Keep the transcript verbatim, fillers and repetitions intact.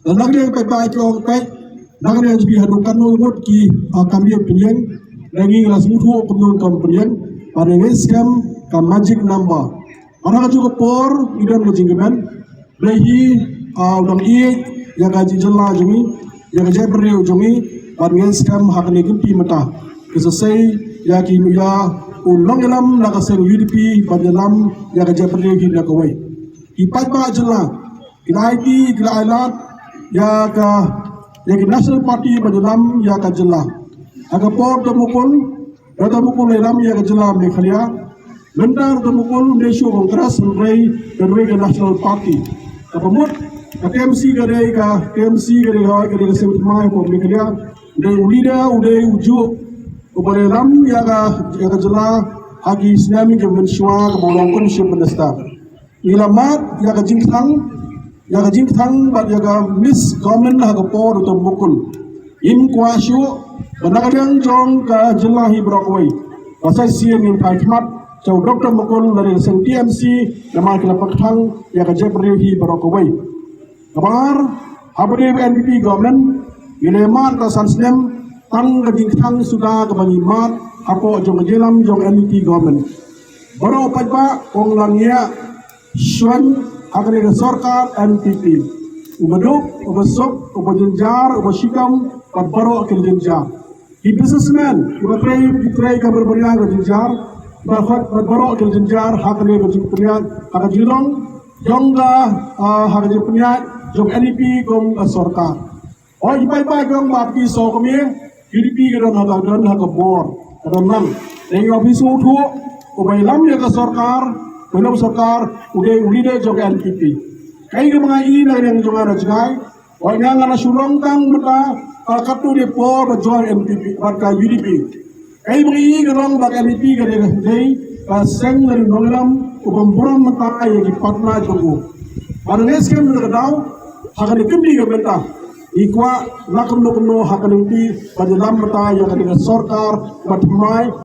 Lada ngi peit ba ki ong peit, lada ngi peit haduh katno ngut ki, ah, kam ïa pynïeng, lada ngi la sngewthuh kumno kam pynïeng, bad ngi skhem ka magic number. Bad ha kajuh ka por ngi don ka jingkmen, dei hi, ah, u dang ïeit ïa ka jylla jong ngi, ïa ka jaitbynriew jong ngi, bad ngi skhem ha kane ka kynti mynta, ki sa sei ïa ki, ïa u nongïalam na ka seng U D P ban ïalam ïa ka jaitbynriew hi na kawei. Ki paidbah jylla ki la aiti, ki la ailad ïa ka, ïa ki National Party ban ïalam ïa ka jylla. Ha ka por Dr. Mukul, Dr. Mukul la ïalam ïa ka jylla Meghalaya. Mynta Dr. Mukul um dei shuh Congress, hynrei ka dei ka National Party. Kaba mut ka T M C ka dei ka, T M C ka dei ka, ka dei ka seng thymmai hapoh Meghalaya. Dei u leader, u dei u juh uba la ïalam ïa ka, ïa ka jylla ha ki snem kiba mynshuwa kaba u long kum Chief Minister. Ngi la mad ïa ka jingkthang, ïa ka jingkthang bad ïa ka misgovernance ha ka por Dr. Mukul. Ngim kwah shuh ba na ka liang jong ka jylla hi baroh kawei, ba sa shisien ngin phai khmat sha u Dr. Mukul lane ka seng T M C, namar ki la pynkthang ïa ka jaitbynriew hi baroh kawei. Kaba ar, haba dei N P P government, ngi la mad tang san snem, tang ka jingkthang suda kaba ngi mad hapoh jong ka jingïalam jong N P P government. Baroh paidbah ong lang ïa shwan ha kane ka sorkar N P P. Uba duk, uba suk, uba jynjar, uba shitom, bad baroh ki jynjar. Ki businessman kiba trei, ki trei ka bar bariang ka jynjar, bad, bad baroh ki jynjar ha kane ka jingpynïaid, ha ka jinglong jong ka, ah, ha ka jingpynïaid jong N P P kum ka sorkar. Oi, ki paidbah ki ong ba ki shu kmie, U D P ka don ha ka, don ha ka bor, ka don lang. Dei u office u thuh, uba ïalam ïa ka sorkar, uba ïalam sorkar, u dei u leader jong ka N P P. Kaei kaba nga i na ka liang jong nga na jngai, oi, nga nga la shu long tang mynta, ah, katto katne por ba join N P P bad ka U D P. Kaei ba nga i ka long ba ka N P P ka dei, ka dei ka seng lane u nongïalam uba burom mynta ïa ki partner jong u. Bad nga ngeit skhem na ka daw, ha kane ka kynti ka mynta, ngi kwah la kumno kumno ha kane ka kynti ban ïalam mynta ïa kane ka sorkar ba thymmai.